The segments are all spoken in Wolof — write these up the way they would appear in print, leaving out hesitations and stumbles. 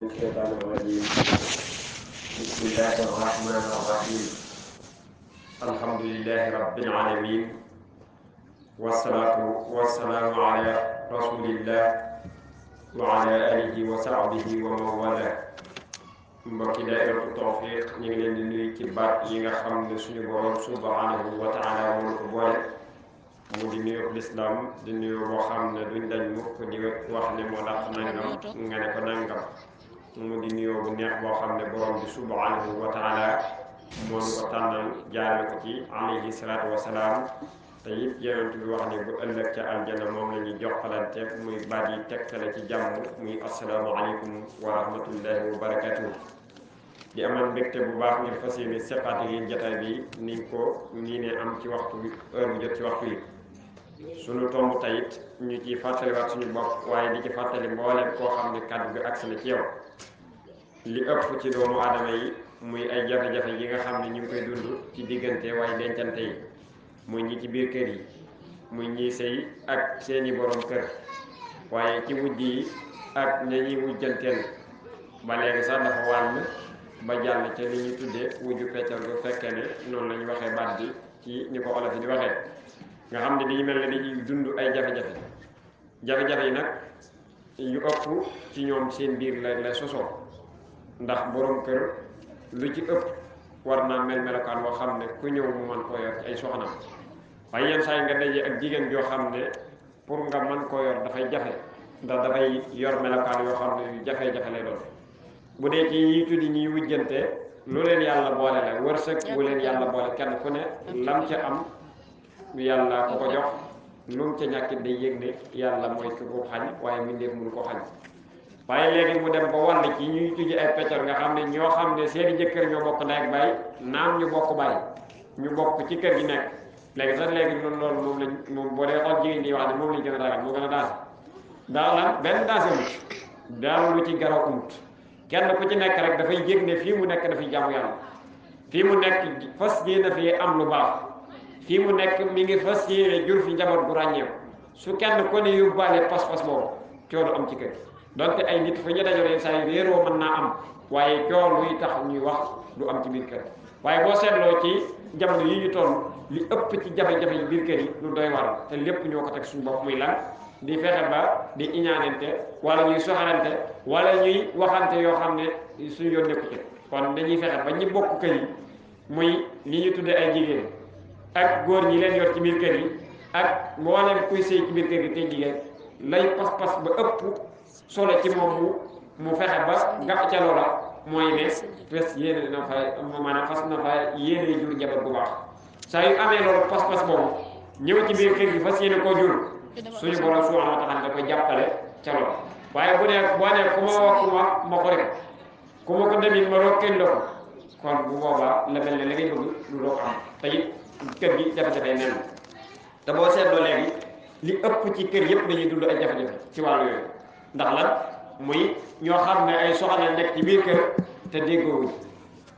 الشيطان الرجيم بسم الله الرحمن الرحيم الحمد لله رب العالمين والصلاة والسلام على رسول الله وعلى آله وصحبه ومن والاه mbokki daayiratu tawfiq ñu ngi leen di nuyu ci baat yi nga xam ne suñu borom subhanahu wa taala moo ko boole mu di nuyu lislaam di nuyu boo xam ne duñ dañ mukk di wax ne moo dàq nangam nga ne ko nangam mu di nuyoo bu neex boo xam ne borom bi subhanahu wa taala moo ñu ko tànnal jaarale ko ci alayhi salaatu wa salaam te it yonent bi wax ne bu ëllëg ca aljana moom la ñuy jokkalante muy baat yi tegtale ci jàmm muy assalaamu aleykum wa rahmatullahi wa barakatuh di amal mbégte bu baax ngir fas yéene seqaat yi jataay bi ni ko nii ne am ci waxtu bi heure bu jot ci waxtu yi sunu tomb tayit ñu ci fàttaliwaat suñu bopp waaye di ci fàttali mbooleem koo xam ne kàddu bi agsi na ci yow li ëpp ci doomu aadama yi muy ay jafe-jafe yi nga xam ne ñu ngi koy dund ci diggante waaye dencante yi muy ñi ci biir kër yi muy ñi sëy ak seeni borom kër waaye ci wujj yi ak ña ñuy wujjanteel ba léegi sax dafa wàll ba jàll ca li ñuy tuddee wujju peccal bu fekkee ne noonu la ñu waxee baat bi ci ni ko olof yi di waxee nga xam ne dañu mel ne dañuy dund ay jafe-jafe yi nag yu ëpp ci ñoom seen biir la sosoo ndax borom kër lu ci ëpp war naa melokaan boo xam ne ku ñëw mu mën koo yor ci ay soxnaam waaye yenn saa yi nga daje ak jigéen joo xam ne pour nga mën koo yor dafay jafe ndax dafay yor melokaan yoo xam ne yu jafe-jafe lay doon bu dee ci ñi tuddi ñuy wujjante lu leen yàlla boole la wërsëg bu leen yàlla boole kenn ku ne lam ca am yàlla ko ko jox lu mu ca ñàkkit day yëg ne yàlla mooy ki ko xañ waaye mbindeef mënu ko xañ waaye léegi mu dem ba wàll ci ñuy tuddi ay peccar nga xam ne ñoo xam ne seeni jëkkër ñoo bokk ndey ak baay naam ñu bokk baay ñu bokk ci kër gi nekk léegi sax léegi loolu moom boo dee xool jigéen ñi wax ne moom lañ gën a ragal moo gën a daase daa lan benn daase mut daal lu ci garaw umut kenn ku ci nekk rek dafay yëg ne fii mu nekk dafay jaamu yàlla fii mu nekk fas yéene fi am lu baax fii mu nekk mi ngi fas yéene jur fi njaboot gu ràññeeku su kenn ku ne yóbbaale pas-pas boobu coono am ci kër donte ay nit fu ñu dajoo yenn saa yi réeroo mën naa am waaye coono luy tax ñuy wax du am ci biir kër waaye boo seetloo ci jamono yi ñu toll li ëpp ci jafe-jafe yi biir kër yi lu doy waral te lépp ñoo ko teg suñu bopp muy lan di fexe ba di iñaanante wala ñuy soxalante wala ñuy waxante yoo xam ne suñu yoon nekku ci kon dañuy fexe ba ñi bokk kër yi muy li ñu tuddee ay jigéen ak góor ñi leen yor ci biir kër yi ak mboolem kuy sëy ci biir kër gi te jigéen lay pas-pas ba ëpp solo ci moom mu fexe ba nga ca loola mooy ne fes yéene na fa maanaam fas na fa yéene jur njaboot bu baax saa yu amee loolu pas-pas boobu ñëw ci biir kër gi fas yéene koo jur suñu borom subhanahu wa taala da koy jàppale ca loolu waaye bu ne boo ne ku ma wax ma xori ko ku ma ko demit ma rokkil la ko kon bu boobaa la mel ne la ngay bëgg lu doo ko am te it kër gi jafe-jafe nen te boo seetloo léegi li ëpp ci kër yëpp dañuy dund ay jafe-jafe ci wàllu yooyu ndax lan muy ñoo xam ne ay soxna nekk ci biir kër te déggoowuñ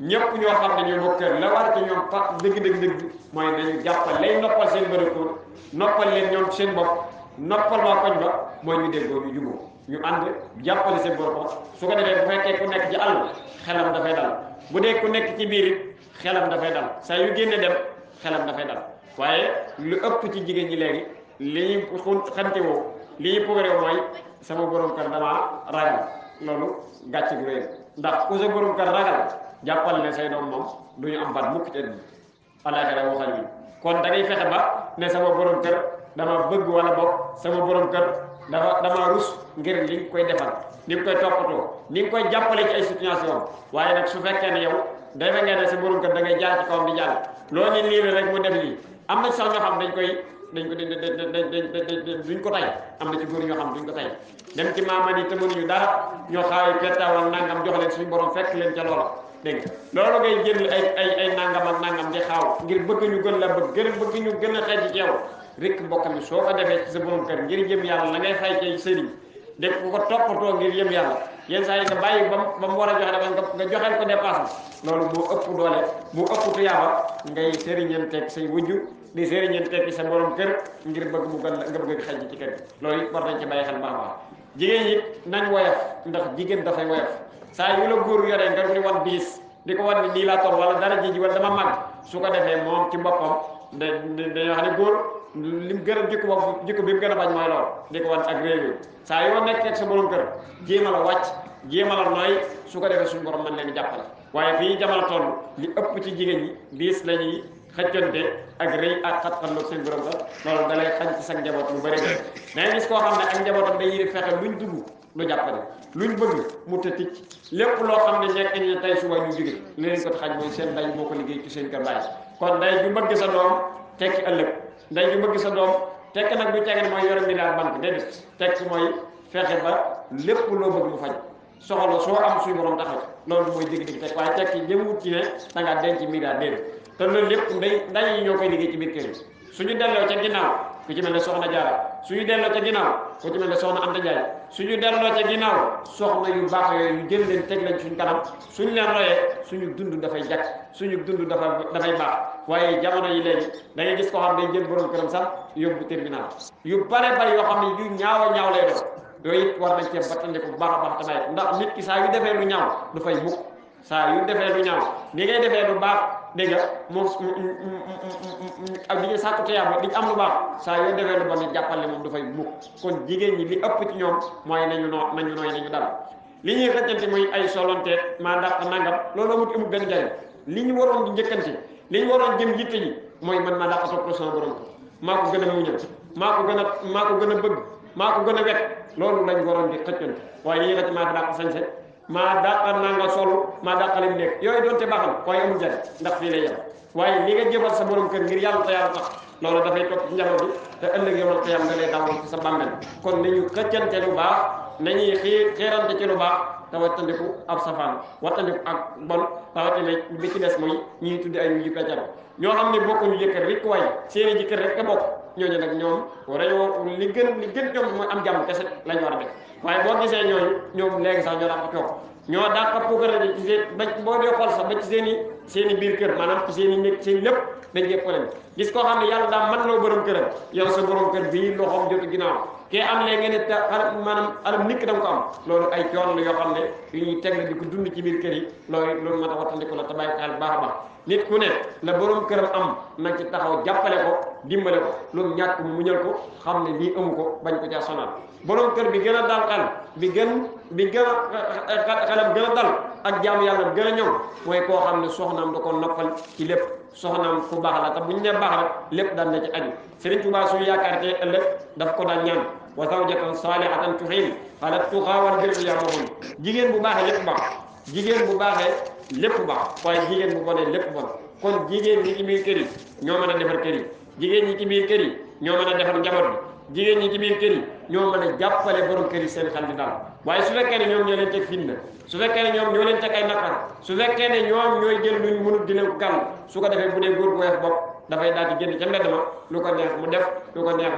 ñëpp ñoo xam ne ñoo bokk kër la war ci ñoom dëgg mooy nañu jàppal lay noppal seen bërëkoor noppal leen ñoom seen bopp noppal waa koñ ba mooy ñu déggoo ñu juboo ñu ànd jàppale seen bopp su ko defee bu fekkee ku nekk ci àll xelam dafay dal bu dee ku nekk ci biir it xelam dafay dal saa yu génne dem xelam dafay dal waaye lu ëpp ci jigéen ñi léegi li ñu xante woo li ñu progrès mooy sama borom kër damaa ragal loolu gàcce gu réy ndax ku sa borom kër ragal jàppal ne say doom moom du ñu am baat mukk ci àddina àllaaxira waxal yi kon da ngay fexe ba ne sama borom kër dama bëgg wala bokk sama borom kër dama rus ngir li nga koy defal ni nga koy toppatoo ni nga koy jàppale ci ay situation waaye nag su fekkee ne yow dafa ngeen ne sa borom kër da ngay jaar ci kawam di jàll loo ni lii rek mu def lii am na sax ñoo xam duñ ko tay am na ci góor ñoo xam duñ ko tay dem ci maamani te mënuñu dara ñoo xaawi pettaawal nangam jox leen suñu borom fekk leen ca loola dégg nga loolu ngay jël ay nangam ak nangam di xaaw ngir bëgg ñu gën la bëgg ñu gën a xeej ci yow rek mbokk mi soo ko defee ci sa borom kër ngir jëm yàlla la ngay fay ci sëriñ def ko toppatoo ngir jëm yàlla yenn saa yi nga bàyyi ba mu war a joxe dafa nga joxeel ko dépasse loolu moo ëpp doole moo ëpp tuyaaba ngay sëriñanteeg say wujju di sëriñanteeg sa borom kër ngir bëgg mu gën la nga bëgg xeej ci kër gi loolu it war nañ ci bàyyi xel baax baax jigéen yi nañ woyof ndax jigéen dafay woyof saa yu la góor yoree nga di wan diis di ko wan ni nii laa toll wala dara ji wala dama mag su ko defee moom ci boppam dañoo xam ne góor lim gën a jikko bi mu gën a bañ mooy lool di ko wan ak réew saa yoo nekkee ak sa borom kër jéem a la wàcc jéem a la nooy su ko defee suñu borom mën leen jàppale waaye fii jamono toll li ëpp ci jigéen ñi diis la ñuy xëccante ak rëy ak xat-xatloog seen borom kër loolu dalay xañ ci sa njaboot lu bëri de mais gis koo xam ne ak njabootam dañuy fexe luñ dugg lu jàppale luñ bëgg mu të ticc lépp loo xam ne nekk ni tey suba ñu jóge li leen ko xaj mooy seen nday moo ko liggéey ci seen kër baay kon nday ju bëgg sa doom tekki ëllëg nday ju bëgg sa doom tekk nag du tegeen mooy yore milliard banque déedéet tekki mooy fexe ba lépp loo bëgg mu faj soxla soo am suñu borom taxaw loolu mooy dégg-dégg teg waaye tekki jëmwut ci ne da ngaa denc milliard déedéet te loolu lépp nday yi ñoo koy liggéey ci biir kër yi suñu delloo ca ginnaaw ku ci mel ne soxna Jaara suñu delloo ca ginnaaw ku ci mel ne soxna Anta Njaay suñu delloo ca ginnaaw soxna yu baax yooyu ñu jël leen teg leen suñu kanam suñu leen royee suñu dund dafay jàkk suñu dund dafay baax waaye jamono yi léegi da ngay gis koo xam day jël borom këram sax yóbbu tribunal yu bare bare yoo xam ne yu ñaaw a ñaaw lay doon yooyu it war nañ cee battandiku bu baax a baax tamay ndax nit ki saa yu defee lu ñaaw du fay mukk saa yu defee lu ñaaw ni ngay defee lu baax dégg nga moom ak di ñu sàkku tuyaaba di am lu baax saa yoo defee lu bon ni jàppale moom dafay mukk kon jigéen ñi li ëpp ci ñoom mooy nañu nooy nañu dal li ñuy xëccante muy ay solonteet maa ndax nangam loolu amul benn njariñ li ñu waroon di njëkkante li ñu waroon jëm yitte yi mooy man maa dàq topp sama borom ko maa ko gën a muñal maa ko gën a bëgg maa ko gën a wekk loolu lañ waroon di xëccante waaye li ñuy xëcc maa fi dàq sañse maa dàqal naa nga solu maa dàqalim nekk yooyu doonte baax na waaye amul njariñ ndax fii lay yem waaye li nga jëfal sa borom kër ngir yàlla te yàlla tax loolu dafay topp ci njaboot bi te ëllëg yomal te yam da lay dawal ci sa bàmmeel kon nañu xëccante lu baax nañuy xiirante ci lu baax te wattandiku ab safaan wattandiku ak bon rawatina bi ci des mooy ñuy tuddi ay ñu peccar ñoo xam ne bokkuñu jëkkër rek waaye seeni jëkkër rek a bokk ñooñu nag ñoom dañoo li gën ñoom mooy am jàmm kese lañ war a def waaye boo gisee ñoom léegi sax ñoo dàq toog ñoo dàq puukare ci seen ba boo dee xool sax ba ci seen i biir kër maanaam ci seen i nekk seen lépp dañ jee problème gis koo xam ne yàlla daa mën loo borom këram yow sa borom kër bii loxoom jotu ginnaaw kee am lee ngeen ne maanaam alam nikk da nga ko am loolu ay coono la yoo xam ne yu ñuy teg la di ko dund ci biir kër yi loolu mat a wattandiku la te bàyyi ko xel baax a baax nit ku ne la borom këram am nañ ci taxaw jàppale ko dimbale ko lu ñàkk mu muñal ko xam ne lii amu ko bañ ko ca sonal borom kër bi gën a dal xel bi gën a xelam gën a dal ak jaamu yàlla gën a ñëw mooy koo xam ne soxnaam da ko noppal ci lépp soxnaam ku baax la te bu ñu nee baax rek lépp daan na ci aju Sëriñ Tuubaa suñu yaakaar te ëllëg daf ko daan ñaan wa zawjatan salihatan tuhin ala tuqa wal birri ya mahun jigéen bu baaxee lépp baax jigéen bu baaxee lépp baax waaye jigéen bu bonee lépp bon kon jigéen ñi ci biir kër yi ñoo mën a defar kër yi jigéen ñi ci biir kër yi ñoo mën a defar njaboot bi jigéen ñi ci biir kër yi ñoo mën a jàppale borom kër yi seen xel di daal waaye su fekkee ne ñoom ñoo leen teg fitna su fekkee ne ñoom ñoo leen teg ay naqar su fekkee ne ñoom ñooy jël luñ mënul di leen ko gàll su ko defee bu dee góor gu weex bopp dafay daal di génn ca mbedd ma lu ko neex mu def lu ko neex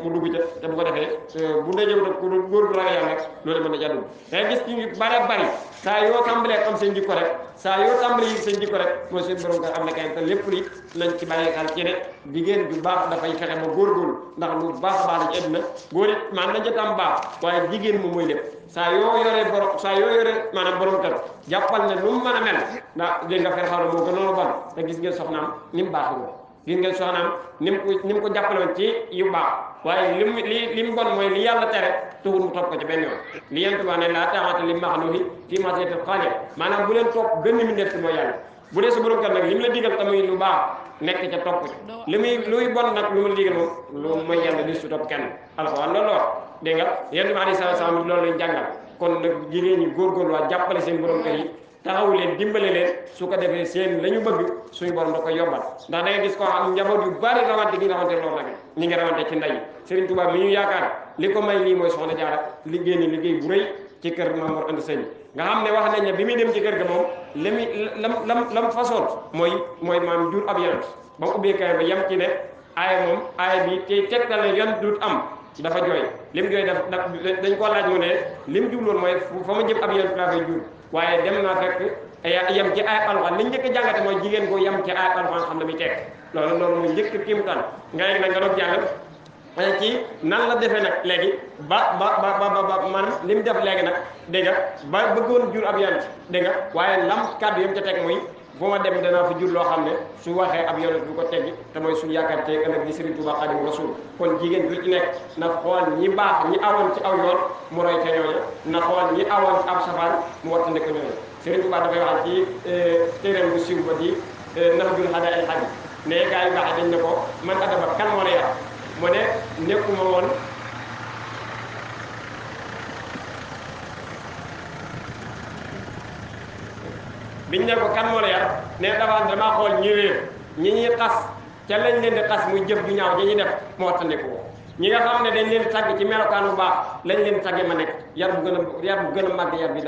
mu dugg ca te bu ko defee bu dee jëm ku góor gu ragal yàlla rek loolu mën na jàddu day gis ci bare bari saa yoo tàmbalee am seen jikko rek saa yoo tàmbalee yi seen jikko rek mooy seen borom kër am na kay te lépp li lañ ci bàyyi xel ci ne jigéen ju baax dafay fexe ba góorgóorlu ndax lu baax a baax la ci àddina góor it maanaam dañ ca am baax waaye jigéen moom mooy lépp saa yoo yoree maanaam borom kër jàppal ne lu mu mën a mel ndax dégg nga fer xawla moo ko noonu ban te gis ngeen soxnaam ni mu baax gis ngeen soxnaam ni mu ko jàppale woon ci yu baax waaye li mu bon mooy li yàlla tere tuxul mu topp ko ci benn yoon li yent baa ne laa taa'ata li maxluuqin fii ma'siyatil xaaliq maanaam bu leen topp benn mi def ci mooy yàlla bu dee sa borom kër nag li mu la digal tamuy lu baax nekk ca topp ci luy bon nag lu mu la digal moom lu mooy yàlla di su topp kenn alxuraan loolu wax dégg nga yent bi alayhi salaatu salaam loolu lañ jàngal kon nag jigéen ñi góorgóorlu waa jàppale seen borom kër yi taxaw leen dimbale leen su ko defee seen la ñu bëgg suñu borom da koy yombal ndax da nga gis ko am njaboot yu bari rawante gi nga xamante loolu nag ñi ngi rawante ci ndey Serigne Touba mi ñu yaakaar li ko may lii mooy soxna Jaara liggéey ni liggéey bu rëy ci kër Maam Mor Anta Sali nga xam ne wax nañ ne bi muy dem ci kër ga moom lam façon mooy maam jur ab yonent ba mu ubbee kay ba yem ci ne aaya bi te tegtal ne yon dut am dafa jooy lim jooy dañ koo laaj mu ne lim jubloon mooy fa ma jëm ab yonent laa fay jur waaye dem naa fekk yem ci ay alxuraan li njëkk a jàngate mooy jigéen ko yem ci ay alxuraan xam ne muy teg loolu mooy njëkk kiimutaan nga yegg nag nga doog jàng ci nan la defee nag léegi ba man li mu def léegi nag dégg nga ba bëggoon jur ab yonent dégg nga waaye lam kàddu yam ca teg muy fu ma dem danaa fa jur loo xam ne su waxee ab yonent du ko teggi te mooy suñu yaakaar tey ëllëg di Sëriñ Tuubaa Xaadimu Rasuul kon jigéen du ci nekk na xool ñi baax ñi awoon ci aw yoon mu roy ca ñooña na xool ñi awoon ci ab safaan mu wattandi ko ñooña Sëriñ Tuubaa dafay wax ci téeréem bu siiw ba di Nahjul Hadaa'il Hadiis ne gaa yu baax dañ ne ko man adaba kan moo la yar mu ne nekkuma woon biñ ne ko kan moo la yar ne damaa xool ñi réer ñi ñuy xas ca lañ leen di xas muy jëf ju ñaaw dañuy def moo tandiku ko ñi nga xam ne dañ leen di tàgg ci melokaan bu baax lañ leen di tàgge ma nekk yar bu gën a màgg yar bi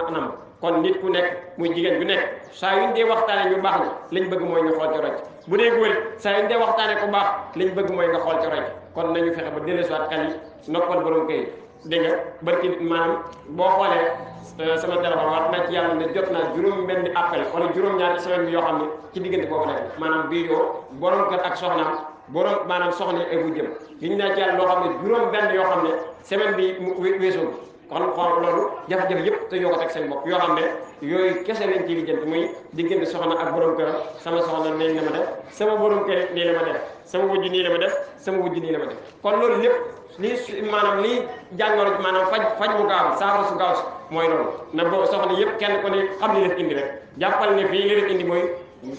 anam kon nit ku nekk muy jigéen bu nekk saa yuñ dee waxtaane ñu baax ñi lañ bëgg mooy nga xool ci roc bu dee góor saa yuñ dee waxtaane ku baax lañ bëgg mooy nga xool ci roc kon nañu fexe ba dellusiwaat xel yi noppal borom kay dégg nga barki maanaam boo xoolee sama téléphone wax na ci yàlla ne jot naa juróom-benn appel wala juróom-ñaari semaine bi yoo xam ne ci diggante boobu nekk maanaam bii yoo borom kër ak soxnaam borom maanaam soxna ay bu jëm li ñu naa ci yàlla loo xam ne juróom-benn yoo xam ne semaine bi mu weesoo kon xool loolu jafe-jafe yëpp te yoo ko teg seen bopp yoo xam ne yooyu kese lañ ciy lijjanti muy diggante soxna ak borom këram sama soxna nii la ma def sama borom kër nii la ma def sama wujj nii la ma def sama wujj nii la ma def kon loolu lépp lii maanaam lii jàngoro maanaam faj mu gaaw saafara su gaaw si mooy loolu na boo soxna yëpp kenn ko ne xam li leen indi rek jàppal ne fii li leen indi mooy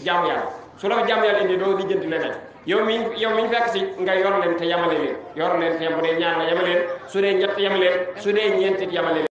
jaamu yàlla su la ko jaamu yàlla indi doo lijjanti leneen yow mi fekk si nga yor leen te yamale leen yor leen te bu dee ñaar nga yamale leen su dee ñett yamale leen su dee ñeent it yamale leen